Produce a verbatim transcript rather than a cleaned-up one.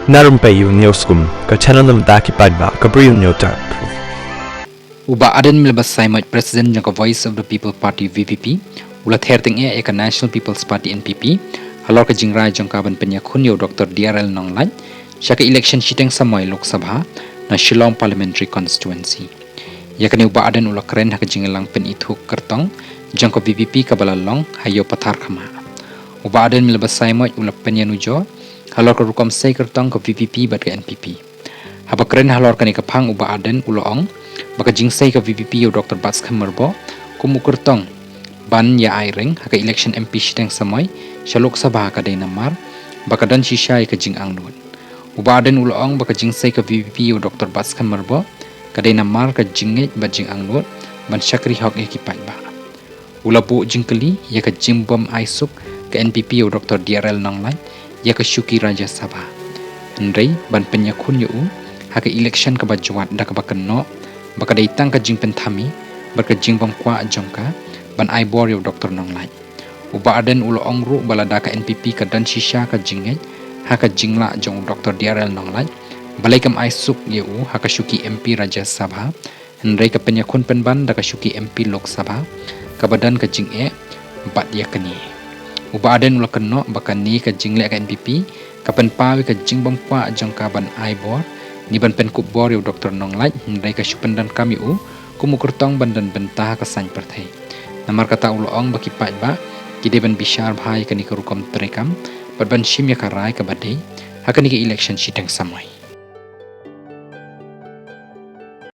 Na rympei ïa u News Kum, ka channel na bynta ki paidbah ka Bri u Hynñiewtrep. U Bah Ardent Miller Basaiawmoit, President jong ka Voice of the People Party, V P P, u la ther tyngeh ïa ka National People's Party, N P P, halor ka jingrai jong ka ban pynïakhun ïa u Doctor D R L Nonglait sha ka election shiteng samoi Lok Sabha na Shillong Parliamentary Constituency. Ïa kane u Bah Ardent u la kren ha ka jingïalang pynithuh kyrtong jong ka V P P kaba la long ha Ïewpathar Khamah. U Bah Ardent Miller Basaiawmoit u la pynïanujor halor ka rukom sei kyrtong ka V P P bad ka N P P. Haba kren halor kane ka phang, u Bah Ardent u la ong ba ka jingsei ka V P P ïa u Doctor Batskhem Myrboh kum u kyrtong ban ïa ai ring ha ka election M P shiteng samoi sha Lok Sabha ka dei namar ba ka don shisha ïa ka jingangnud. U Bah Ardent u la ong ba ka jingsei ka V P P ïa u Doctor Batskhem Myrboh ka dei namar ka jingngeit bad jingangnud ban shakri hok ïa ki paidbah. U la buh jingkylli ïa ka jingbym ai suk ka N P P ïa u Doctor D R L Nonglait ïa ka shuki Rajya Sabha. Hynrei ban pynïakhun ïa u ha ka election kaba jwat, da kaba kynnoh ba ka dei tang ka jingpynthame bad ka jingbymkwah jong ka ban ai bor ïa u Doctor Nonglait. U Bah Ardent u la ong ruh ba lada ka N P P ka don shisha ka jingngeit ha ka jinglah jong u Doctor D R L Nonglait, balei kam ai suk ïa u ha ka shuki M P Rajya Sabha, hynrei ka pynïakhun pynban da ka shuki M P Lok Sabha kaba don ka jingeh bad ïa kane. U Bah Ardent u la kynnoh ba kane ka jingleh ka N P P ka pynpaw ïa ka jingbymkwah jong ka ban ai bor ne ban pynkup bor ïa u Doctor Nonglait, hynrei ka shu pyndonkam ïa u kum u kyrtong ban don bynta ha ka saiñ pyrthei. Namar kata u la ong ba ki paidbah ki dei ban bishar bha ïa kane ka rukom treikam bad ban shim ïa ka rai kaba dei ha kane ka election shiteng samoi.